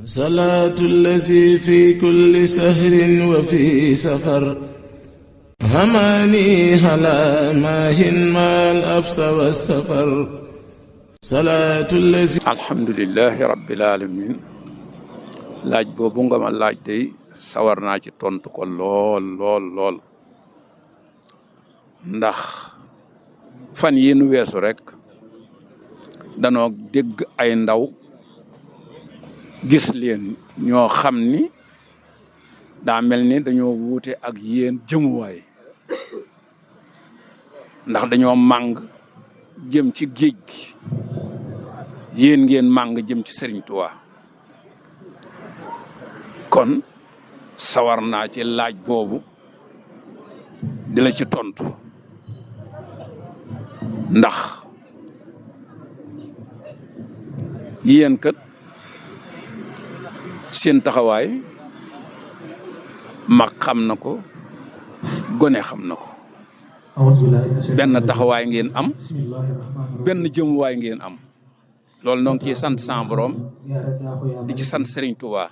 salaatu allazi fi kulli sahrin wa fi safar hamaani ala maahin maal absa wa safar salaatu allazi. alhamdulilahi rabbil alamin laaj boobu nga ma laaj day sawar naa ci tontu ko lool ndax fan yi nu weesu rek danoo dégg ay ndaw gis leen ñoo xam ni daa mel ni dañoo wuute ak yéen jëmuwaay ndax dañoo màng jëm ci géej gi yéen ngeen màng jëm ci Serigne Touba kon sawar naa ci laaj boobu di la ci tontu ndax yéen kat seen taxawaay mag xam na ko gone xam na ko benn taxawaay ngeen am benn jëmuwaay ngeen am loolu noo ngi ciy sant sa borom di ci sant Serigne Touba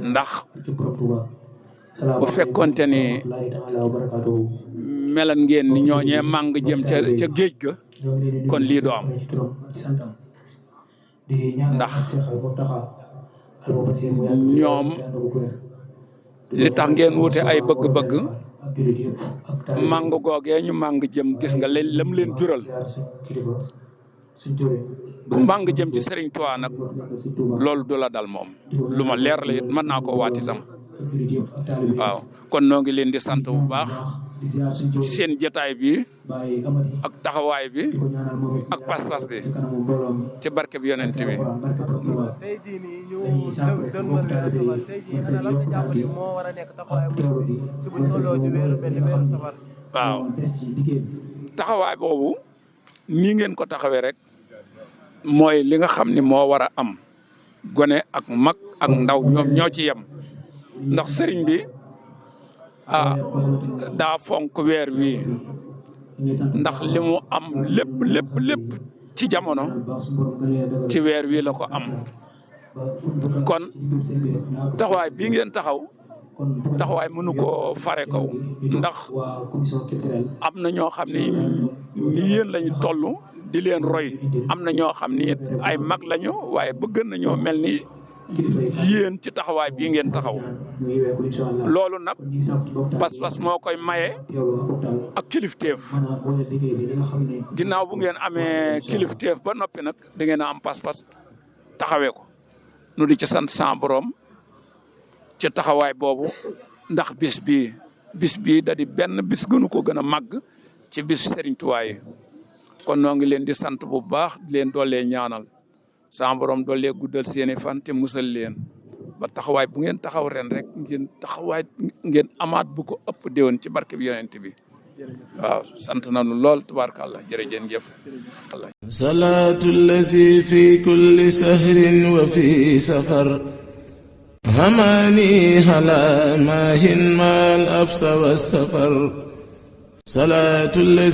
ndax bu fekkonte ni melan ngeen ni ñooñee màng jëm ca géej ga kon lii doo am ndax ñoom li tax ngeen wute ay bëgg-bëgg màng googee ñu màng jëm gis nga lam leen jural ku màng jëm ci Serigne Touba nag loolu du la dal moom lu ma leer la it mën naa ko waat itam waaw kon noo ngi leen di sant bu baax seen jotaay bi ak taxawaay bi ak pas-pas bi ci barke bi yonent bi. tey jii nii ñu doon mën a safar tey jii ana lan nga jàpp ni moo war a nekk taxawaay bu ci buñ tolloo ci weeru mel ni weeru safar. waaw taxawaay boobu nii ngeen ko taxawee rek mooy li nga xam ni moo war a am gone ak mag ak ndaw ñoom ñoo ci yem ndax sëriñ bi daa fonk weer wi ndax li mu am lépp ci jamono ci weer wi la ko am kon taxawaay bii ngeen taxawaay mënu koo fare kaw ndax am na ñoo xam ni ni yéen lañu toll di leen roy am na ñoo xam ni ay mag lañu waaye bëgg nañoo mel ni yéen ci taxawaay bii ngeen taxaw loolu nag pas-pas moo koy maye ak kilifteef ginnaaw bu ngeen amee kilifteef ba noppi nag da ngeen a am pas-pas taxawee ko nu di ci sant sa borom ci taxawaay boobu ndax bis bii da di benn bis gënu ko gën a màgg ci bis Serigne Touba yi kon noo ngi leen di sant bu baax di leen doolee ñaanal sa borom doolee guddal seeni fan te musal leen ba taxawaay bu ngeen taxaw ren rek ngeen amaat bu ko ëpp déwén ci barke bi yonent bi waaw sant nañu lool tubaarkàlla jërëjëf. salaatu allazi fi kulli sahrin wa fi safar hamaani ala maahin maal absa wa safar salaatu allazi